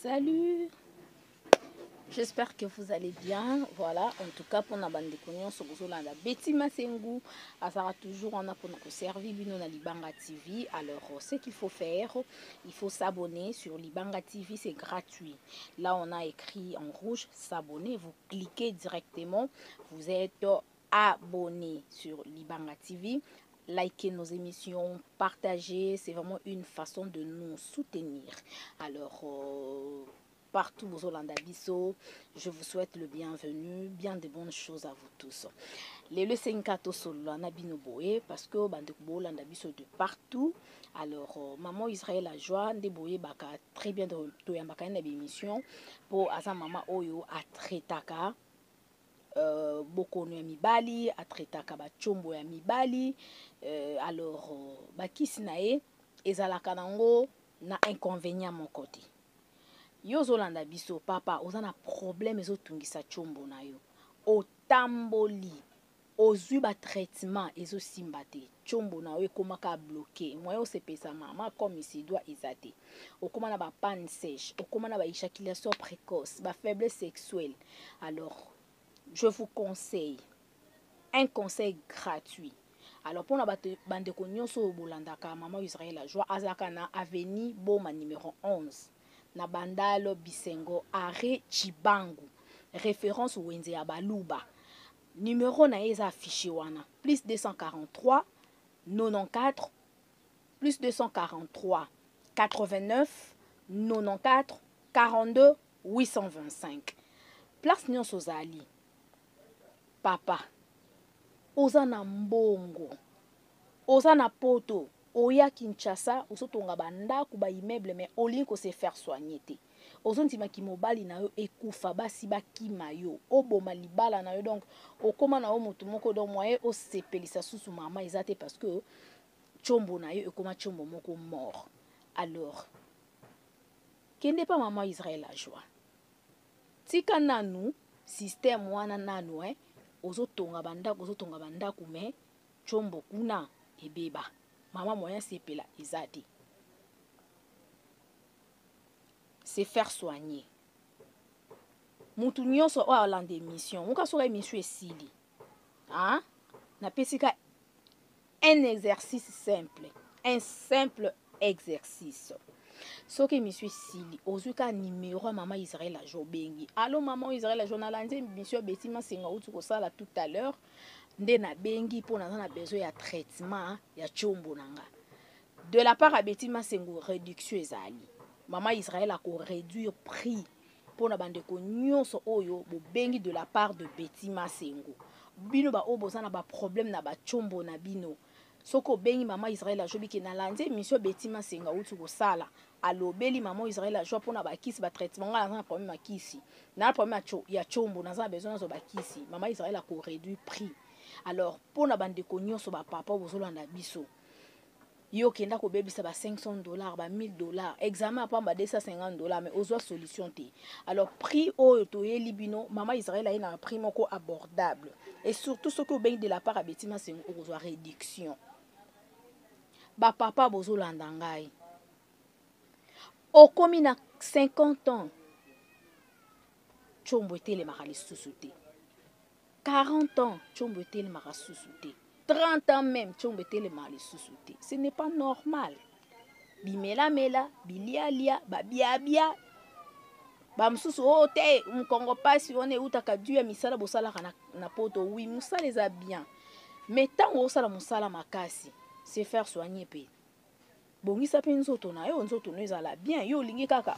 Salut. J'espère que vous allez bien. Voilà, en tout cas pour na bandeko nyonso bozolanda Betty Masengu azara toujours en pour nous servir bino na Libanga TV. Alors, ce qu'il faut faire, il faut s'abonner sur Libanga TV, c'est gratuit. Là, on a écrit en rouge s'abonner, vous cliquez directement, vous êtes abonné sur Libanga TV. Likez nos émissions, partagez, c'est vraiment une façon de nous soutenir. Alors, partout bozolanda biso, je vous souhaite le bienvenu, bien de bonnes choses à vous tous. Lelo esengi tosolola na bino boye parce que bandeko bolanda biso de partout. Alors, maman Israël la joie nde boyebaka très bien, toyambaka ye na bémission mpo aza mama oyo atraitaka bokono ya mibali, atraitaka batiombo ya mibali. Alors, bakisi na ye ezalaka nango na inconvénient moko te. Yo ozolanda biso, papa, oza na problème ezotungisa tiombo na yo, otamboli, ozwi batraitement, ezosimba te, tiombo na yo ekomaka bloqué, moyen osepesa mama comme il doit eza te, okóma na bapanne sèche, okóma na baéjaculation précoce, bafaiblesse sexuelle. Alors, je vous conseille un conseil gratuit. Alors, mpona bato, bandeko nyonso oyo bolandaka mama Israel la joie, azalaka na avenue Boma numéro 11, na Bandalo Bisengo, arrêt Chibangu, référence wenze ya Baluba. Numéro na ye eza affiché wana: plus 243 94, plus 243 89 94 42 825. Place nyonso ozali, papa, oza na mbongo, oza na Poto, oya Kinshasa, ozotonga bandako, baimmeuble, mais olingi kose faire soigner te, ozondimaki mobali na yo ekufa, basi bakima yo, oboma libala na yo, donc okóma na yo motu moko, donc moyen osepelisa susu mama eza te parce que tiombo na yo ekóma tiombo moko mort. Alors, kende pa mama Israel la joie. Tika nanu système wana nanu, eh? Ozotonga bandako, ozotonga bandako, mais tiombo kuna ebeba, mama, moyen sepela eza te. Se faire soigner. Mutu nyonso oyo alanda émission moka, soki émission esili, ah? Napesi ka un exercice simple, un simple exercice. Soki émission esili, ozwi ka numéro ya mama Israel ajo, obengi: "Allo, mama Israel ajo, nalandi émission Betty Masenga auti kosala tout à l'heure, nde nabengi mpo naza na besoin ya traitement ya tiombo na nga." De la part ya Betty Masengo, réduction ezali. Mama Israel akoréduire prix mpona bandeko nyonso oyo bobengi de la part de Betty Masengo. Bino baoyo boza na baproblème na batiombo na bino, soki obengi mama Israel azobiki: "Nalandi émission Betty Masengo auti kosala, alobeli mama Israel azwa mpona bakisi, batraitement, ngai naza na problème ya kisi, na problème ya tiombo, naza na besoin nazwa bakisi." Mama Israel akoréduire prix. Alors, mpona bandeko nyonso, bapapa bozolanda biso, yo okenda kobebisa ba 500 $, ba 1000 $, examen apamba 250 $, mais ozwa solution te. Alors, prix oyo toyeli bino, mama Israel aye na prix moko abordable. Et surtout, soki obengi de la part ya Betty Masengo, okozwa réduction. Bapapa bozolanda ngai, okomi na 50 ans, tiombo etelemaka lisusu te, 40 ans, tiombo etelemaka susu te, 30 ans même, tiombo etelemaka lisusu te, ce n'est pas normal. Bimelamela, bilialia, babiabia, bamosusu oyo te, mokongo mpasi wana eutaka du ya misala bosalaka na Poto. Oui, mosala eza bien, mais ntango osala mosala makasi, se faire soigner mpe bongisa mpe nzoto na yo, nzoto no ezala bien. Yo olingi kaka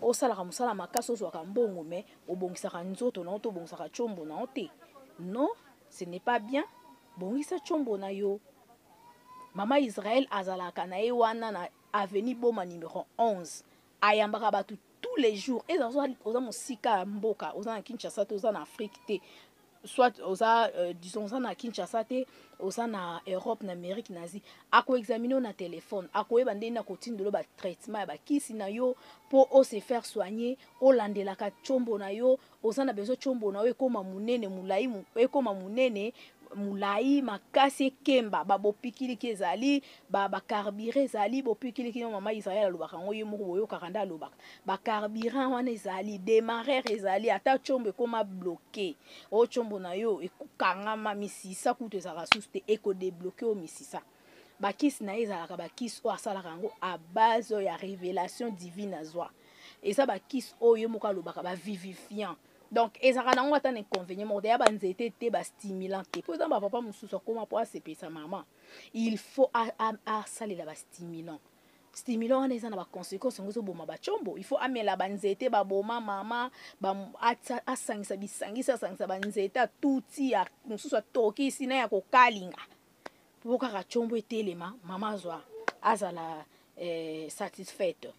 osalaka mosala makasi, ozwaka mbongo, mais obongisaka nzoto na yo te, obongisaka tiombo na yo te. Non, ce n'est pas bien. Bongisa tiombo na yo. Mama Israel azalaka na ye wana na avenue Boma numéro 11. Ayambaka bato tous les jours. Eza oza mosika ya mboka, oza na Kinshasa te, oza na Afrique te, soit oza, disons, oza na Kinshasa te, oza na Europe, na Amérique, na Asie, akoexamine yo na telefone, akoyeba ndenge akotindela batraitement ya bakisi na yo mpo ose faire soigner. Olandelaka tiombo na yo, oza na besoin tiombo na yo ekóma monene, molai, ekóma monene. Molai makasi ekemba, ba bopikiliki ezali, ba ba carburant ezali, bopikiliki no mama Israël alobaka yango ye moko, boyokaka nde alobaka ba carburant wana ezali, demarreur ezali, ata tshombo ekoma bloqué, o tshombo na yo ekokangama, misisa kutu ezalaka susu te, eko débloquer yo misisa. Bakisi na ye ezalaka bakisi oyo asalaka yango à base ya révélation divine azwa, eza bakisi oyo ye moko alobaka ba vivifiant. Donc ezalaka nango ata na inconvénient moko te, ya banzete te, bastimulant te, mpo eza bapapa mosusu akoma mpo asepelisa mama, il faut asalela bastimulant. Stimulant wana eza na baconséquence, yango ezoboma bacombo. Il faut amela banzete baboma mama, asangisa bisangisi, asangisa banzete, atuti mosusu, atokisi na ya kokalinga, mpo kaka combo etelema, mama azwa, azala satisfaite.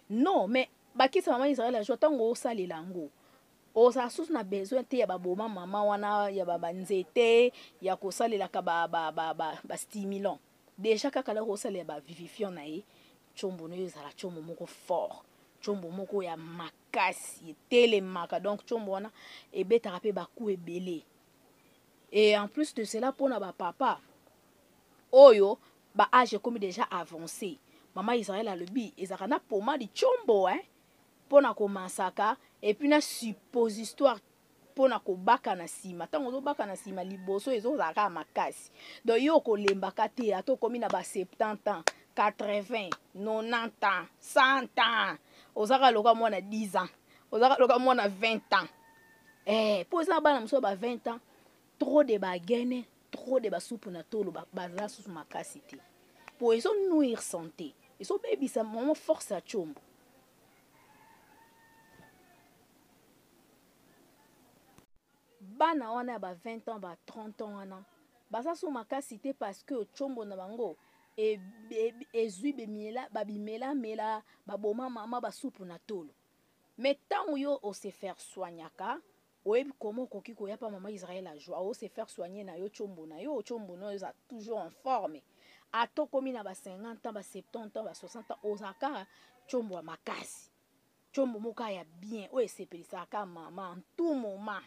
Non, mais bakisa mama Israel azwa, ntango osalela yango ozala susu na besoin te ya baboma mama wana, ya banzete ya kosalelaka bastimulant. Déjà kaka lako osalela bavivifiant na ye, tshombo no ezala tshombo moko fort, tshombo moko ya makasi etelemaka. Donc tshombo wana ebetaka mpe baku ebele. Et en plus de cela, mpona bapapa oyo baage ekomi déjà avancé, mama Israel alobi ezalaka na pomade tshombo, hein, mpona komasaka, et puis na suppositoire mpona kobaka na nsima. Ntango ozobaka na nsima, liboso ezozala kaka makasi. Donc yo okolembaka te, ata okomi na ba 70 ans, 80, 90 ans, 100 ans, ozaka loka mwana 10 ans, ozaka loka mwana 20 ans. Mpo eza bana mosusu ba 20 ans, trop de bagene, trop de basupu na tolo, baza susu makasi te, po ezonuire santé, ezobebisa mama force ya tshombo. Bana wana ya ba 20 ans, ba 30 ans wana baza so makasi te, parce que tshombo na bango ezwi babimelamela, baboma mama, basupu na tolo. Mais ntango yo ose faire soignaka, oyebi koma okoki koya pa mama Israel Ajoie, ose faire soigner na yo tshombo na yo, tshombo na yo eza toujours en forme. Ata okomi na ba 50 ans, ba 70 ans, ba 60 ans, ozala kaka tshombo ya makasi, tshombo moko ya bien oyo esepelisaka mama en tout moment.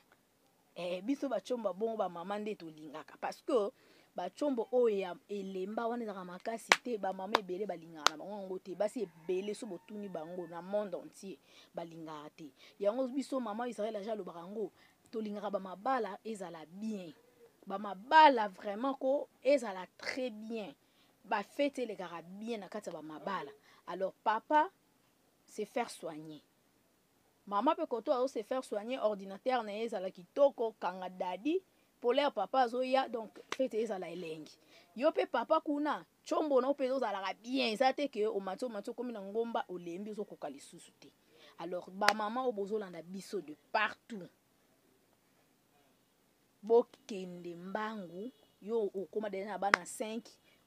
Biso batshombo bongo bamama nde tolingaka, parce que batshombo oyo ya elemba wana ezalaka makasi te. Bamama ebele balingaka na bango yango te. Basi ebele so botuni bango na monde entier, balingaka te yango. Biso mama Israel aja alobaka yango, tolingaka bamabala ezala bien, bamabala vraiment ko ezala très bien, bafete elekaka bien na kati ya bamabala. Alors papa se faire soigner, mama mpe koto azo se faire soigner, ordinateur na ye ezala kitoko, kanga dadi polaire, papa azoya, donc fete ezala elengi. Yo mpe papa kuna, tshombo na yo mpe ozalaka bien, eza te ke omati, omati, okomi na ngomba, olembi, ozokoka lisusu te. Alors bamama oyo bozolanda biso de partout, bokende mbangu. Yo okóma deja na bana 5,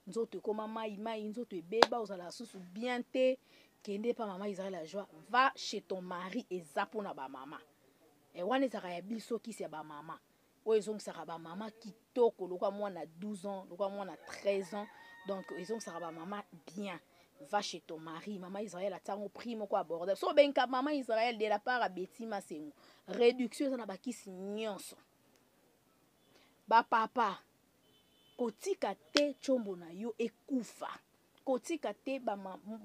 nzoto ekóma mai mai, nzoto ebeba, ozala susu bien te, kende pa mama Israel la Joie, va chez ton mari. Eza mpona bamama e, wana ezalaka ya biso, kisi ya bamama oyo ezongisaka bamama kitoko lokwa mwana 12 ans, lokwa mwana 13 ans. Donc ezongisaka bamama bien. Va chez ton mari, mama Israel atiango prix moko abordable. So obenga mama Israel de la part ya Beti Masengo, réduction eza na bakisi nyonso. Bapapa, kotika te tshombo na yo ekufa, kotika te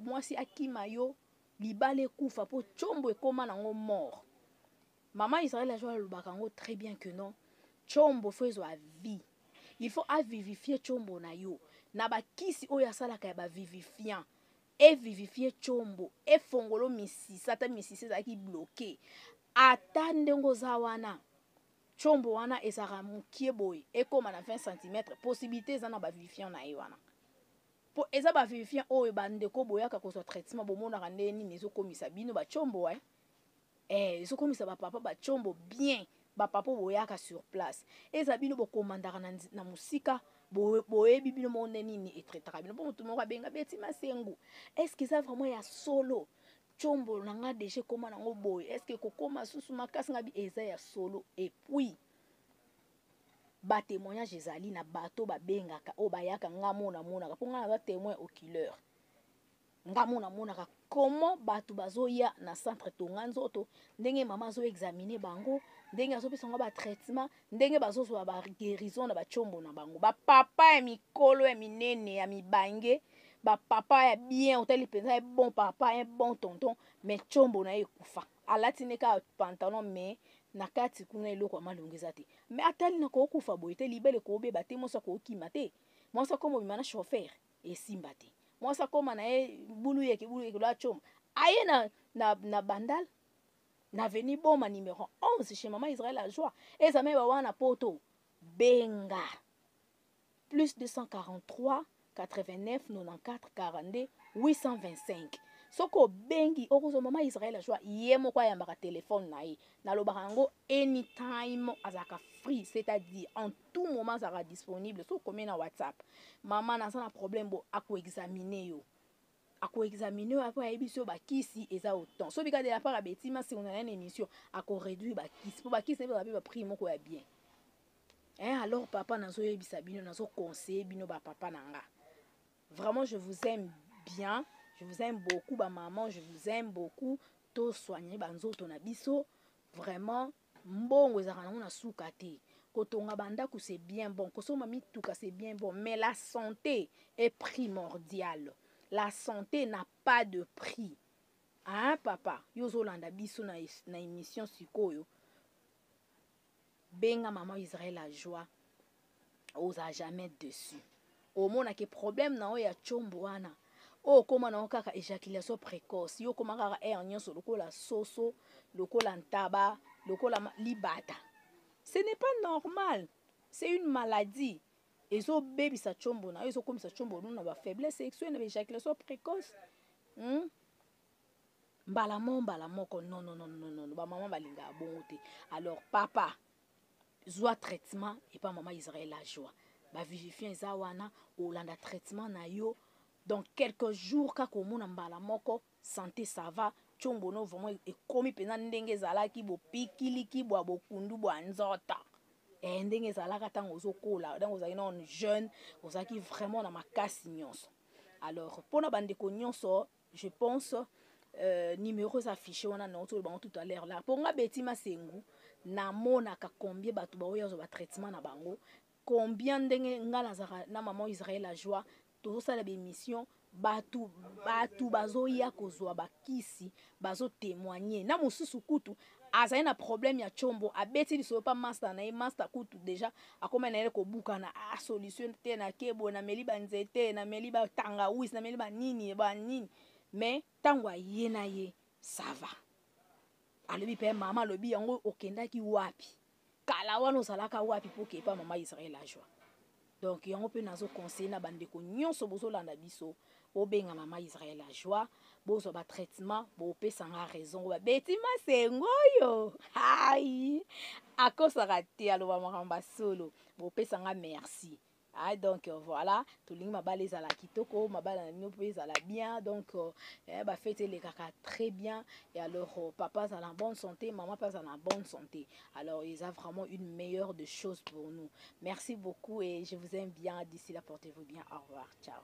mwasi akima yo, libala ekufa mpo tshombo ekóma nango mort. Mama Israel ajo alobaka yango très bien que non, tshombo faut ezwa vie, il faut avivifier tshombo na yo na bakisi oyo asalaka ya bavivifiant, evivifie tshombo, efongolo misisa, ata misisa ezalaki bloqué, ata ndenge oza wana, tshombo wana ezalaka mokie boye, ekóma na 20 cm. Possibilité eza na bavivifiant na ye wana, mpo eza bavivifiant oyo bandeko boyaka kozwa traitement, bomonaka nde nini ezokomisa bino batshombo, ezokomisa bapapa batshombo bien. Bapapa boyaka sur place, eza bino bokomandaka na mosika, boyebi bino moko nde nini etraitaka bino. Mpo motu moko abenga Beti Masengu: est ce que eza vraiment ya solo, tshombo na nga deja ekóma nango boye, est ce que ekokóma susu makasi? Nga bi eza ya solo. Et puis batémoignage ezali na bato babengaka, oyo bayaka, nga mona monaka, mpo nga naza témoin oculaire. Nga mona monaka comment bato bazoya na centre Tonga Nzoto, ndenge mama azo examiner bango, ndenge azopesa bango ba traitement, ndenge bazozwa ba guérison na bachombo na bango. Ba papa ya mikolo ya minene ya mibange, ba papa ya bien, otali mpenza un bon papa, un bon tonton, mais chombo na ye ekufa. Alati ne kaka pantalon mais na kati kuna eloko ya malonga eza te. Mais atali na kokufa boye te, libele kobeba te, mwasi akokima te, mwasi akoma obima na chauffeur esimba te, mwasi akoma na ye bulu yeke bulu yeke lwa chombo aye na Bandal na avenue Boma numéro 11 chez Mama Israël la Joie. Ezame ba wana poto benga plus 243 89 94 42 825. Soki obengi okozwa Mama Israël la Joie, ye moko ayambaka telefone na ye. Nalobaka yango anytime azalaka free, c'est-à-dire en tout moment azalaka disponible. Soki okomi na WhatsApp, mama naza na problème, bo akoexamine yo, akoexamine yo apo ayebisi yo bakisi eza autant. Soki bika de la part ya Betty Masengo na na émission, akoréduire bakisi mpo bakisi na mpe baprix moko ya bien. Hein, alors papa, nazoyebisa bino, nazoconseille bino bapapa na nga, vraiment je vous aime bien, je vous aime beaucoup. Bamaman, je vous aime beaucoup. Tosoigne banzoto na biso vraiment. Mbongo ezalaka nango na suka te. Kotonga bandako, c'est bien bon, kosomba mituka, c'est bien bon, mais la santé est primordiale. La santé n'a pas de prix, hein. Papa, yo ozolanda biso na émission sikoyo, benga Mama Israël la Joie, oza jamais dessus. Omonaki problème na oyo ya tshombo wana, oyo okóma nango kaka éjaculation précoce, yo okóma kaka aire nyonso lokola soso, lokola ntaba, lokola libata. Ce n'est pas normal, c'est une maladie ezobebisa tshombo na yo, ezokomisa tshombo no na bafaiblesse sexuelle, na baéjaculation précoce, Mbala moko, mbala moko, non, non, non, non, non, bamama balingaka bongo te. Alors papa, zwa traitement epa Mama Israël la Joie. Bavivifiant eza wana, olanda traitement na yo, dans quelques jours kaka omona mbala moko santé ça va, tshombo no vraiment ekomi mpenza ndenge ezalaki, bopikiliki bwa bokundu bwa nzoto ndenge ezalaka ntango ozokola, ntango ozalaki nano jeune, ozalaki vraiment na makasi nyonso. Alors mpona bandeko nyonso, je pense numéro eza affiché wana na otoloba bango tout à l'heure là. Mpo nga Betty Masengu, namonaka combien bato baoyo azwa batraitement na bango, combien ndenge nga nazalaka na Mama Israël la Joie, tozosala baémission, bato bazoya kozwa bakisi, bazotémoigne. Na mosusu kutu azali na problème ya tshombo, abeti lisolo mpa master na ye, master kutu déjà akóma na ye kobukana, ah, solution te, nakebo, nameli banzete, nameli batangawisi, nameli banini banini, mais ntango aye na ye, ça va. Alobi mpe mama alobi yango, okendaki wapi kala wana, ozalaka wapi mpo okepa Mama Israël la Joie? Donc yango mpe nazoconseille na bandeko nyonso bozolanda biso, bobenga Mama Israël la Joie, bozwa batraitement, bopesanga raison. Babeti Masengo oyo ai akosaka te, aloba makambo basolo, bopesanga merci. Ah, donc voilà, tolingi mabala ezala kitoko, mabala na bino mpe ezala bien, donc bafete elekaka très bien. Et alors papa azala en bonne santé, maman mpe azala en bonne santé, alors eza vraiment une meilleure de choses pour nous. Merci beaucoup et je vous aime bien. D'ici là, portez-vous bien. Au revoir, ciao.